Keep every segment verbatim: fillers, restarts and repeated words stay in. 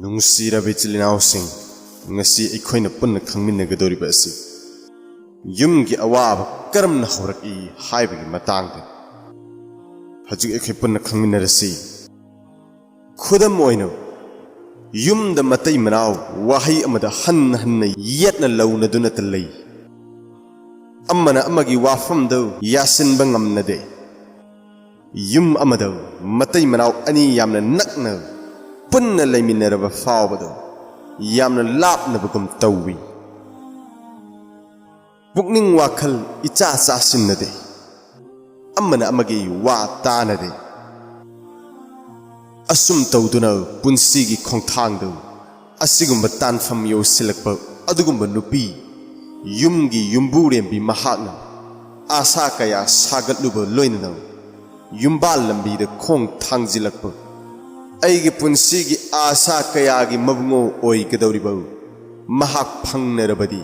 ꯅꯨꯡꯁꯤꯔꯕ ꯏꯆꯤꯜ ꯏꯅꯥꯎꯁꯤꯡ, ꯉꯁꯤ ꯑꯩꯈꯣꯏꯅ ꯄꯨꯟꯅ ꯈꯪꯃꯤꯟꯅꯒꯗꯧꯔꯤꯕ ꯑꯁꯤ ꯌꯨꯝꯒꯤ ꯑꯋꯥꯕ ꯀꯔꯝꯅ ꯍꯧꯔꯛꯏ ꯍꯥꯏꯕꯒꯤ ꯃꯇꯥꯡꯗꯅꯤ꯫ ꯍꯧꯖꯤꯛ ꯑꯩꯈꯣꯏ ꯄꯨꯟꯅ ꯈꯪꯃꯤꯟꯅꯔꯁꯤ꯫ ꯈꯨꯗꯝ ꯑꯣꯏꯅ, ꯌꯨꯝꯗ ꯃꯇꯩ ꯃꯅꯥꯎ ꯋꯥꯍꯩ ꯑꯃꯗ ꯍꯟꯅ ꯍꯟꯅ ꯌꯦꯠꯅ ꯂꯧꯅꯗꯨꯅꯇ ꯂꯩ꯫ ꯑꯃꯅ ꯑꯃꯒꯤ ꯋꯥꯐꯝꯗꯨ ꯌꯥꯁꯤꯟꯕ ꯉꯝꯅꯗꯦ꯫ ꯌꯨꯝ ꯑꯃꯗ ꯃꯇꯩ ꯃꯅꯥꯎ ꯑꯅꯤ ꯌꯥꯝꯅ ꯅꯛꯅ ꯄꯨꯟꯅ ꯂꯩꯃꯤꯟꯅꯔꯕ ꯐꯥꯎꯕꯗ ꯌꯥꯝꯅ ꯂꯥꯞꯅꯕꯒꯨꯝ ꯇꯧꯏ꯫ ꯄꯨꯛꯅꯤꯡ ꯋꯥꯈꯜ ꯏꯆꯥ ꯆꯥꯁꯤꯟꯅꯗꯦ꯫ ꯑꯃꯅ ꯑꯃꯒꯤ ꯋꯥ ꯇꯥꯅꯗꯦ꯫ ꯑꯁꯨꯝ ꯇꯧꯗꯨꯅ ꯄꯨꯟꯁꯤꯒꯤ ꯈꯣꯡꯊꯥꯡꯗꯨ ꯑꯁꯤꯒꯨꯝꯕ ꯇꯥꯟꯐꯝ ꯌꯧꯁꯤꯜꯂꯛꯄ ꯑꯗꯨꯒꯨꯝꯕ ꯅꯨꯄꯤ, ꯌꯨꯝꯒꯤ ꯌꯨꯝꯕꯨꯔꯦꯝꯕꯤ ꯃꯍꯥꯛꯅ ꯑꯥꯁꯥ ꯀꯌꯥ ꯁꯥꯒꯠꯂꯨꯕ ꯂꯣꯏꯅꯅ ꯌꯨꯝꯕꯥꯜ ꯂꯝꯕꯤꯗ ꯈꯣꯡ ꯊꯥꯡꯖꯤꯜꯂꯛꯄ, ꯑꯩꯒꯤ ꯄꯨꯟꯁꯤꯒꯤ ꯑꯥꯁꯥ ꯀꯌꯥꯒꯤ ꯃꯕꯨꯡꯉꯣ ꯑꯣꯏꯒꯗꯧꯔꯤꯕ ꯃꯍꯥꯛ ꯐꯪꯅꯔꯕꯗꯤ,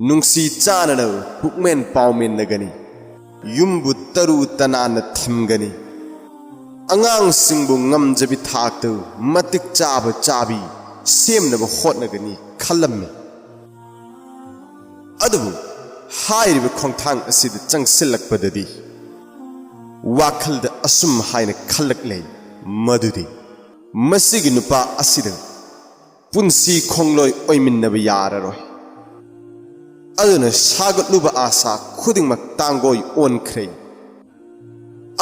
ꯅꯨꯡꯁꯤ ꯆꯥꯟꯅꯅ ꯄꯨꯛꯃꯦꯟ ꯄꯥꯎꯃꯦꯟꯅꯒꯅꯤ, ꯌꯨꯝꯕꯨ ꯇꯔꯨ ꯇꯅꯥꯟꯅ ꯊꯝꯒꯅꯤ, ꯑꯉꯥꯡꯁꯤꯡꯕꯨ ꯉꯝꯖꯕꯤ ꯊꯥꯛꯇ ꯃꯇꯤꯛ ꯆꯥꯕ ꯆꯥꯕꯤ ꯁꯦꯝꯅꯕ ꯍꯣꯠꯅꯒꯅꯤ ꯈꯜꯂꯝꯃꯤ꯫ ꯑꯗꯨꯕꯨ ꯍꯥꯏꯔꯤꯕ ꯈꯣꯡꯊꯥꯡ ꯑꯁꯤꯗ ꯆꯪꯁꯤꯜꯂꯛꯄꯗꯗꯤ ꯋꯥꯈꯜꯗ ꯑꯁꯨꯝ ꯍꯥꯏꯅ ꯈꯜꯂꯛꯂꯦ, ꯃꯗꯨꯗꯤ ꯃꯁꯤꯒꯤ ꯅꯨꯄꯥ ꯑꯁꯤꯗ ꯄꯨꯟꯁꯤ ꯈꯣꯡꯂꯣꯏ ꯑꯣꯏꯃꯤꯟꯅꯕ ꯌꯥꯔꯔꯣꯏ꯫ ꯑꯗꯨꯅ ꯁꯥꯒꯠꯂꯨꯕ ꯑꯥꯁꯥ ꯈꯨꯗꯤꯡꯃꯛ ꯇꯥꯡꯒꯣꯏ ꯑꯣꯟꯈ꯭ꯔꯦ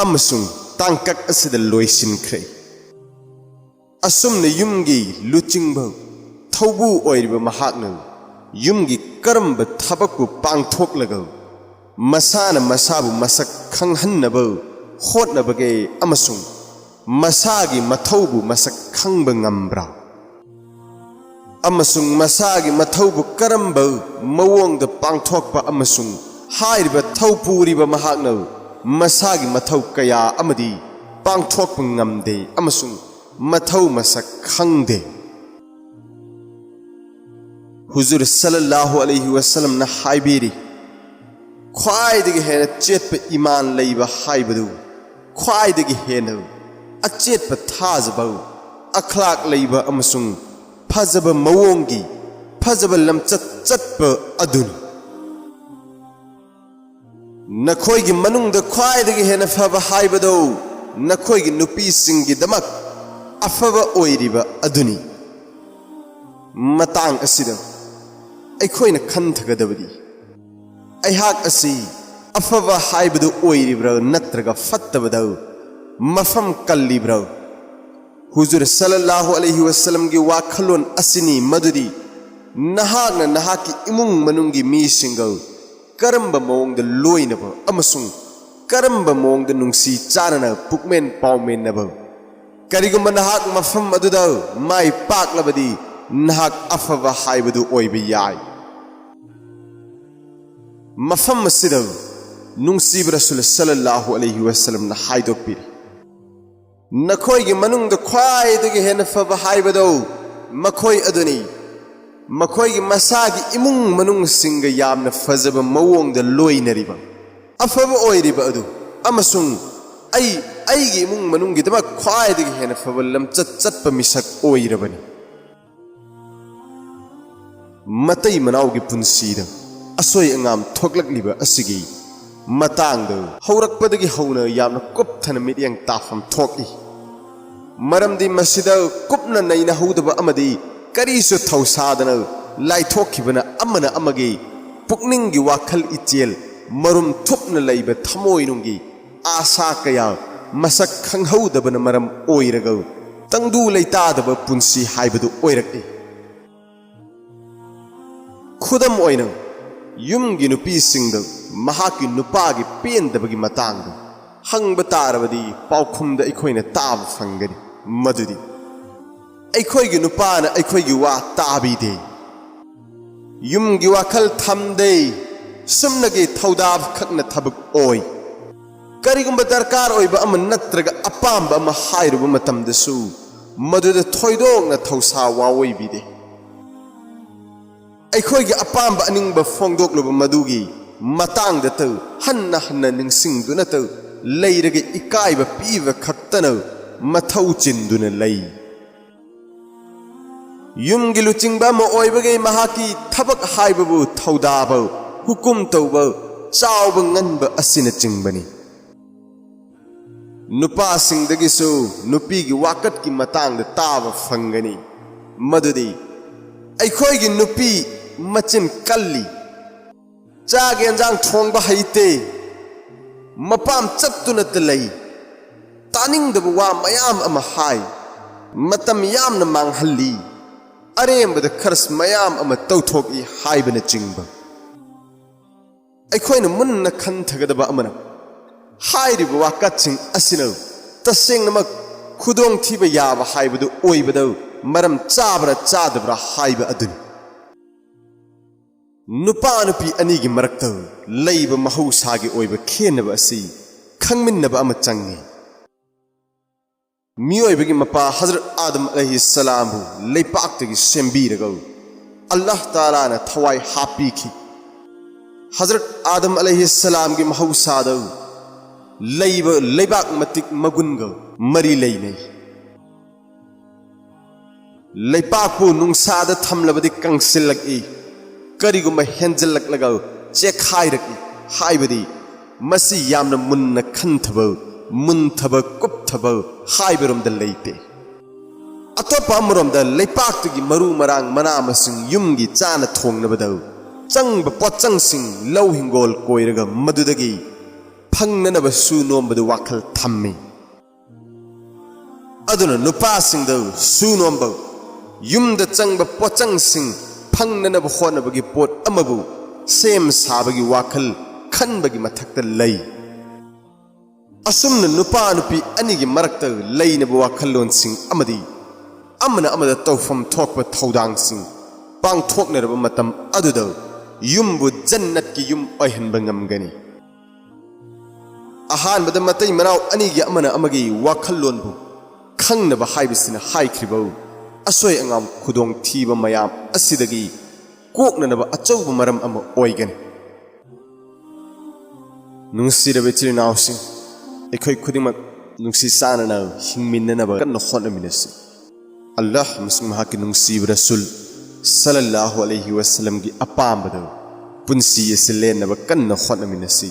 ꯑꯃꯁꯨꯡ ꯇꯥꯡꯀꯛ ꯑꯁꯤꯗ ꯂꯣꯏꯁꯤꯟꯈ꯭ꯔꯦ꯫ ꯑꯁꯨꯝꯅ ꯌꯨꯝꯒꯤ ꯂꯨꯆꯤꯡꯕ ꯊꯧꯕꯨ ꯑꯣꯏꯔꯤꯕ ꯃꯍꯥꯛꯅ ꯌꯨꯝꯒꯤ ꯀꯔꯝꯕ ꯊꯕꯛꯄꯨ ꯄꯥꯡꯊꯣꯛꯂꯒ ꯃꯁꯥꯅ ꯃꯁꯥꯕꯨ ꯃꯁꯛ ꯈꯪꯍꯟꯅꯕ ꯍꯣꯠꯅꯕꯒꯦ ꯑꯃꯁꯨꯡ ꯃꯁꯥꯒꯤ ꯃꯊꯧꯕꯨ ꯃꯁꯛ ꯈꯪꯕ ꯉꯝꯕ꯭ꯔꯥ? ꯑꯃꯁꯨꯡ ꯃꯁꯥꯒꯤ ꯃꯊꯧꯕꯨ ꯀꯔꯝꯕ ꯃꯑꯣꯡꯗ ꯄꯥꯡꯊꯣꯛꯄ ꯑꯃꯁꯨꯡ ꯍꯥꯏꯔꯤꯕ ꯊꯧ ꯄꯨꯔꯤꯕ ꯃꯍꯥꯛꯅ ꯃꯁꯥꯒꯤ ꯃꯊꯧ ꯀꯌꯥ ꯑꯃꯗꯤ ꯄꯥꯡꯊꯣꯛꯄ ꯉꯝꯗꯦ ꯑꯃꯁꯨꯡ ꯃꯊꯧ ꯃꯁꯛ ꯈꯪꯗꯦ꯫ ꯍꯨꯖꯨꯔ ꯁꯜꯂꯜꯂꯥꯍꯨ ꯑꯂꯩꯍꯤ ꯋꯁꯜꯂꯝꯅ ꯍꯥꯏꯕꯤꯔꯤ, ꯈ꯭ꯋꯥꯏꯗꯒꯤ ꯍꯦꯟꯅ ꯆꯦꯠꯄ ꯏꯃꯥꯟ ꯂꯩꯕ ꯍꯥꯏꯕꯗꯨ ꯈ꯭ꯋꯥꯏꯗꯒꯤ ꯍꯦꯟꯅ ꯑꯆꯦꯠꯄ ꯊꯥꯖꯕ ꯑꯈ꯭ꯂꯥꯛ ꯂꯩꯕ ꯑꯃꯁꯨꯡ ꯐꯖꯕ ꯃꯑꯣꯡꯒꯤ ꯐꯖꯕ ꯂꯝꯆꯠ ꯆꯠꯄ ꯑꯗꯨꯅꯤ꯫ ꯅꯈꯣꯏꯒꯤ ꯃꯅꯨꯡꯗ ꯈ꯭ꯋꯥꯏꯗꯒꯤ ꯍꯦꯟꯅ ꯐꯕ ꯍꯥꯏꯕꯗꯨ ꯅꯈꯣꯏꯒꯤ ꯅꯨꯄꯤꯁꯤꯡꯒꯤꯗꯃꯛ ꯑꯐꯕ ꯑꯣꯏꯔꯤꯕ ꯑꯗꯨꯅꯤ꯫ ꯃꯇꯥꯡ ꯑꯁꯤꯗ ꯑꯩꯈꯣꯏꯅ ꯈꯟꯊꯒꯗꯕꯗꯤ, ꯑꯩꯍꯥꯛ ꯑꯁꯤ ꯑꯐꯕ ꯍꯥꯏꯕꯗꯨ ꯑꯣꯏꯔꯤꯕ꯭ꯔꯥ ꯅꯠꯇ꯭ꯔꯒ ꯐꯠꯇꯕꯗ ꯃꯐꯝ ꯀꯜꯂꯤꯕ꯭ꯔꯥ? ꯍꯨꯖꯨꯔ ꯁꯜꯂꯜꯂꯥꯍꯨ ꯑꯂꯩꯍꯤ ꯋꯁꯜꯂꯝꯒꯤ ꯋꯥꯈꯜꯂꯣꯟ ꯑꯁꯤꯅꯤ ꯃꯗꯨꯗꯤ, ꯅꯍꯥꯛꯅ ꯅꯍꯥꯛꯀꯤ ꯏꯃꯨꯡ ꯃꯅꯨꯡꯒꯤ ꯃꯤꯁꯤꯡꯒ ꯀꯔꯝꯕ ꯃꯑꯣꯡꯗ ꯂꯣꯏꯅꯕ ꯑꯃꯁꯨꯡ ꯀꯔꯝꯕ ꯃꯑꯣꯡꯗ ꯅꯨꯡꯁꯤ ꯆꯥꯟꯅꯅ ꯄꯨꯛꯃꯦꯟ ꯄꯥꯎꯃꯦꯟꯅꯕ꯫ ꯀꯔꯤꯒꯨꯝꯕ ꯅꯍꯥꯛ ꯃꯐꯝ ꯑꯗꯨꯗ ꯃꯥꯏ ꯄꯥꯛꯂꯕꯗꯤ, ꯅꯍꯥꯛ ꯑꯐꯕ ꯍꯥꯏꯕꯗꯨ ꯑꯣꯏꯕ ꯌꯥꯏ꯫ ꯃꯐꯝ ꯑꯁꯤꯗ ꯅꯨꯡꯁꯤꯕ ꯔꯁꯨꯜ ꯁꯜꯂꯜꯂꯥꯍꯨ ꯑꯂꯩꯍꯤ ꯋꯁꯜꯂꯝꯅ ꯍꯥꯏꯗꯣꯛꯄꯤꯔꯤ, ꯅꯈꯣꯏꯒꯤ ꯃꯅꯨꯡꯗ ꯈ꯭ꯋꯥꯏꯗꯒꯤ ꯍꯦꯟꯅ ꯐꯕ ꯍꯥꯏꯕꯗꯨ ꯃꯈꯣꯏ ꯑꯗꯨꯅꯤ, ꯃꯈꯣꯏꯒꯤ ꯃꯁꯥꯒꯤ ꯏꯃꯨꯡ ꯃꯅꯨꯡꯁꯤꯡꯒ ꯌꯥꯝꯅ ꯐꯖꯕ ꯃꯑꯣꯡꯗ ꯂꯣꯏꯅꯔꯤꯕ, ꯑꯐꯕ ꯑꯣꯏꯔꯤꯕ ꯑꯗꯨ, ꯑꯃꯁꯨꯡ ꯑꯩ ꯑꯩꯒꯤ ꯏꯃꯨꯡ ꯃꯅꯨꯡꯒꯤꯗꯃꯛ ꯈ꯭ꯋꯥꯏꯗꯒꯤ ꯍꯦꯟꯅ ꯐꯕ ꯂꯝꯆꯠ ꯆꯠꯄ ꯃꯤꯁꯛ ꯑꯣꯏꯔꯕꯅꯤ꯫ ꯃꯇꯩ ꯃꯅꯥꯎꯒꯤ ꯄꯨꯟꯁꯤꯗ ꯑꯁꯣꯏ ꯑꯉꯥꯝ ꯊꯣꯛꯂꯛꯂꯤꯕ ꯑꯁꯤꯒꯤ ꯃꯇꯥꯡꯗ ꯍꯧꯔꯛꯄꯗꯒꯤ ꯍꯧꯅ ꯌꯥꯝꯅ ꯀꯨꯞꯊꯅ ꯃꯤꯠꯌꯦꯡ ꯇꯥꯐꯝ ꯊꯣꯛꯏ꯫ ꯃꯔꯝꯗꯤ ꯃꯁꯤꯗ ꯀꯨꯞꯅ ꯅꯩꯅꯍꯧꯗꯕ ꯑꯃꯗꯤ ꯀꯔꯤꯁꯨ ꯊꯧꯁꯥꯗꯅ ꯂꯥꯏꯊꯣꯛꯈꯤꯕꯅ ꯑꯃꯅ ꯑꯃꯒꯤ ꯄꯨꯛꯅꯤꯡꯒꯤ ꯋꯥꯈꯜ ꯏꯆꯦꯜ ꯃꯔꯨꯝ ꯊꯨꯞꯅ ꯂꯩꯕ ꯊꯃꯣꯏꯅꯨꯡꯒꯤ ꯑꯥꯁꯥ ꯀꯌꯥ ꯃꯁꯛ ꯈꯪꯍꯧꯗꯕꯅ ꯃꯔꯝ ꯑꯣꯏꯔꯒ ꯇꯪꯗꯨ ꯂꯩꯇꯥꯗꯕ ꯄꯨꯟꯁꯤ ꯍꯥꯏꯕꯗꯨ ꯑꯣꯏꯔꯛꯏ꯫ ꯈꯨꯗꯝ ꯑꯣꯏꯅ, ꯌꯨꯝꯒꯤ ꯅꯨꯄꯤꯁꯤꯡꯗ ꯃꯍꯥꯛꯀꯤ ꯅꯨꯄꯥꯒꯤ ꯄꯦꯟꯗꯕꯒꯤ ꯃꯇꯥꯡꯗ ꯍꯪꯕ ꯇꯥꯔꯕꯗꯤ, ꯄꯥꯎꯈꯨꯝꯗ ꯑꯩꯈꯣꯏꯅ ꯇꯥꯕ ꯐꯪꯒꯅꯤ ꯃꯗꯨꯗꯤ, "ꯑꯩꯈꯣꯏꯒꯤ ꯅꯨꯄꯥꯅ ꯑꯩꯈꯣꯏꯒꯤ ꯋꯥ ꯇꯥꯕꯤꯗꯦ, ꯌꯨꯝꯒꯤ ꯋꯥꯈꯜ ꯊꯝꯗꯦ, ꯁꯨꯝꯅꯒꯤ ꯊꯧꯗꯥꯕ ꯈꯛꯅ ꯊꯕꯛ ꯑꯣꯏ꯫ ꯀꯔꯤꯒꯨꯝꯕ ꯗꯔꯀꯥꯔ ꯑꯣꯏꯕ ꯑꯃ ꯅꯠꯇ꯭ꯔꯒ ꯑꯄꯥꯝꯕ ꯑꯃ ꯍꯥꯏꯔꯨꯕ ꯃꯇꯝꯗꯁꯨ ꯃꯗꯨꯗ ꯊꯣꯏꯗꯣꯛꯅ ꯊꯧꯁꯥ ꯋꯥꯑꯣꯏꯕꯤꯗꯦ꯫ ꯑꯩꯈꯣꯏꯒꯤ ꯑꯄꯥꯝꯕ ꯑꯅꯤꯡꯕ ꯐꯣꯡꯗꯣꯛꯂꯨꯕ ꯃꯗꯨꯒꯤ ꯃꯇꯥꯡꯗꯇ ꯍꯟꯅ ꯍꯟꯅ ꯅꯤꯡꯁꯤꯡꯗꯨꯅꯇ ꯂꯩꯔꯒ ꯏꯀꯥꯏꯕ ꯄꯤꯕ ꯈꯛꯇꯅ ꯃꯊꯧ ꯆꯤꯟꯗꯨꯅ ꯂꯩ"꯫ ꯌꯨꯝꯒꯤ ꯂꯨꯆꯤꯡꯕ ꯑꯃ ꯑꯣꯏꯕꯒꯤ ꯃꯍꯥꯛꯀꯤ ꯊꯕꯛ ꯍꯥꯏꯕꯕꯨ ꯊꯧꯗꯥꯕ, ꯍꯨꯀꯨꯝ ꯇꯧꯕ, ꯆꯥꯎꯕ ꯉꯟꯕ ꯑꯁꯤꯅꯆꯤꯡꯕꯅꯤ꯫ ꯅꯨꯄꯥꯁꯤꯡꯗꯒꯤꯁꯨ ꯅꯨꯄꯤꯒꯤ ꯋꯥꯀꯠꯀꯤ ꯃꯇꯥꯡꯗ ꯇꯥꯕ ꯐꯪꯒꯅꯤ, ꯃꯗꯨꯗꯤ ꯑꯩꯈꯣꯏꯒꯤ ꯅꯨꯄꯤ ꯃꯆꯤꯟ ꯀꯜꯂꯤ, ꯆꯥꯛ ꯌꯦꯟꯖꯥꯡ ꯊꯣꯡꯕ ꯍꯩꯇꯦ, ꯃꯄꯥꯝ ꯆꯠꯇꯨꯅꯇ ꯂꯩ, ꯇꯥꯅꯤꯡꯗꯕ ꯋꯥ ꯃꯌꯥꯝ ꯑꯃ ꯍꯥꯏ, ꯃꯇꯝ ꯌꯥꯝꯅ ꯃꯥꯡꯍꯜꯂꯤ, ꯑꯔꯦꯝꯕꯗ ꯈꯔꯁ ꯃꯌꯥꯝ ꯑꯃ ꯇꯧꯊꯣꯛꯏ ꯍꯥꯏꯕꯅꯆꯤꯡꯕ꯫ ꯑꯩꯈꯣꯏꯅ ꯃꯨꯟꯅ ꯈꯟꯊꯒꯗꯕ ꯑꯃꯅ, ꯍꯥꯏꯔꯤꯕ ꯋꯥꯀꯠꯁꯤꯡ ꯑꯁꯤꯅ ꯇꯁꯦꯡꯅꯃꯛ ꯈꯨꯗꯣꯡꯊꯤꯕ ꯌꯥꯕ ꯍꯥꯏꯕꯗꯨ ꯑꯣꯏꯕꯗ ꯃꯔꯝ ꯆꯥꯕ꯭ꯔꯥ ꯆꯥꯗꯕ꯭ꯔꯥ ꯍꯥꯏꯕ ꯑꯗꯨꯅꯤ꯫ ꯅꯨꯄꯥ ꯅꯨꯄꯤ ꯑꯅꯤꯒꯤ ꯃꯔꯛꯇ ꯂꯩꯕ ꯃꯍꯧꯁꯥꯒꯤ ꯑꯣꯏꯕ ꯈꯦꯟꯅꯕ ꯑꯁꯤ ꯈꯪꯃꯤꯟꯅꯕ ꯑꯃ ꯆꯪꯏ꯫ ꯃꯤꯑꯣꯏꯕꯒꯤ ꯃꯄꯥ ꯍꯖꯔꯠ ꯑꯥꯗꯝ ꯑꯂꯩꯍꯤ ꯁꯂꯥꯝꯕꯨ ꯂꯩꯄꯥꯛꯇꯒꯤ ꯁꯦꯝꯕꯤꯔꯒ ꯑꯜꯂꯥꯍ ꯇꯥꯂꯥꯅ ꯊꯋꯥꯏ ꯍꯥꯞꯄꯤꯈꯤ꯫ ꯍꯖꯔꯠ ꯑꯥꯗꯝ ꯑꯂꯩꯍꯤ ꯁꯂꯥꯝꯒꯤ ꯃꯍꯧꯁꯥꯗ ꯂꯩꯕ ꯂꯩꯕꯥꯛ ꯃꯇꯤꯛ ꯃꯒꯨꯟꯒ ꯃꯔꯤ ꯂꯩꯅꯩ꯫ ꯂꯩꯄꯥꯛꯄꯨ ꯅꯨꯡꯁꯥꯗ ꯊꯝꯂꯕꯗꯤ ꯀꯪꯁꯤꯜꯂꯛꯏ, ꯀꯔꯤꯒꯨꯝꯕ ꯍꯦꯟꯖꯜꯂꯛꯂꯒ ꯆꯦꯛꯈꯥꯏꯔꯛꯏ ꯍꯥꯏꯕꯗꯤ ꯃꯁꯤ ꯌꯥꯝꯅ ꯃꯨꯟꯅ ꯈꯟꯊꯕ, ꯃꯨꯟꯊꯕ ꯀꯨꯞꯊꯕ ꯍꯥꯏꯕꯔꯣꯝꯗ ꯂꯩꯇꯦ꯫ ꯑꯇꯣꯞꯄ ꯑꯃꯔꯣꯝꯗ ꯂꯩꯄꯥꯛꯇꯒꯤ ꯃꯔꯨ ꯃꯔꯥꯡ ꯃꯅꯥ ꯃꯁꯤꯡ ꯌꯨꯝꯒꯤ ꯆꯥꯅ ꯊꯣꯡꯅꯕꯗ ꯆꯪꯕ ꯄꯣꯠꯆꯪꯁꯤꯡ ꯂꯧ ꯍꯤꯡꯒꯣꯜ ꯀꯣꯏꯔꯒ ꯃꯗꯨꯗꯒꯤ ꯐꯪꯅꯅꯕ ꯁꯨ ꯅꯣꯝꯕꯗꯨ ꯋꯥꯈꯜ ꯊꯝꯃꯤ꯫ ꯑꯗꯨꯅ ꯅꯨꯄꯥꯁꯤꯡꯗ ꯁꯨ ꯅꯣꯝꯕ, ꯌꯨꯝꯗ ꯆꯪꯕ ꯄꯣꯠꯆꯪꯁꯤꯡ ꯐꯪꯅꯅꯕ ꯍꯣꯠꯅꯕꯒꯤ ꯄꯣꯠ ꯑꯃꯕꯨ ꯁꯦꯝ ꯁꯥꯕꯒꯤ ꯋꯥꯈꯜ ꯈꯟꯕꯒꯤ ꯃꯊꯛꯇ ꯂꯩ꯫ ꯑꯁꯨꯝꯅ ꯅꯨꯄꯥ ꯅꯨꯄꯤ ꯑꯅꯤꯒꯤ ꯃꯔꯛꯇ ꯂꯩꯅꯕ ꯋꯥꯈꯜꯂꯣꯟꯁꯤꯡ ꯑꯃꯗꯤ ꯑꯃꯅ ꯑꯃꯗ ꯇꯧꯐꯝ ꯊꯣꯛꯄ ꯊꯧꯗꯥꯡꯁꯤꯡ ꯄꯥꯡꯊꯣꯛꯅꯔꯕ ꯃꯇꯝ ꯑꯗꯨꯗ ꯌꯨꯝꯕꯨ ꯖꯟꯅꯠꯀꯤ ꯌꯨꯝ ꯑꯣꯏꯍꯟꯕ ꯉꯝꯒꯅꯤ꯫ ꯑꯍꯥꯟꯕꯗ ꯃꯇꯩ ꯃꯅꯥꯎ ꯑꯅꯤꯒꯤ ꯑꯃꯅ ꯑꯃꯒꯤ ꯋꯥꯈꯜꯂꯣꯟꯕꯨ ꯈꯪꯅꯕ ꯍꯥꯏꯕꯁꯤꯅ ꯍꯥꯏꯈ꯭ꯔꯤꯕ ꯑꯁꯣꯏ ꯑꯉꯥꯝ ꯈꯨꯗꯣꯡꯊꯤꯕ ꯃꯌꯥꯝ ꯑꯁꯤꯗꯒꯤ ꯀꯣꯛꯅꯅꯕ ꯑꯆꯧꯕ ꯃꯔꯝ ꯑꯃ ꯑꯣꯏꯒꯅꯤ꯫ ꯅꯨꯡꯁꯤꯔꯕ ꯏꯆꯤꯜ ꯏꯅꯥꯎꯁꯤꯡ, ꯑꯩꯈꯣꯏ ꯈꯨꯗꯤꯡꯃꯛ ꯅꯨꯡꯁꯤ ꯆꯥꯟꯅꯅ ꯍꯤꯡꯃꯤꯟꯅꯅꯕ ꯀꯟꯅ ꯍꯣꯠꯅꯃꯤꯟꯅꯁꯤ꯫ ꯑꯜꯂꯥꯍ ꯑꯃꯁꯨꯡ ꯃꯍꯥꯛꯀꯤ ꯅꯨꯡꯁꯤꯕ ꯔꯁꯨꯜ ꯁꯜꯂꯜꯂꯥꯍꯨ ꯑꯂꯩꯍꯤ ꯋꯥꯁꯜꯂꯝꯒꯤ ꯑꯄꯥꯝꯕꯗꯨ ꯄꯨꯟꯁꯤ ꯑꯁꯤ ꯂꯦꯟꯅꯕ ꯀꯟꯅ ꯍꯣꯠꯅꯃꯤꯟꯅꯁꯤ꯫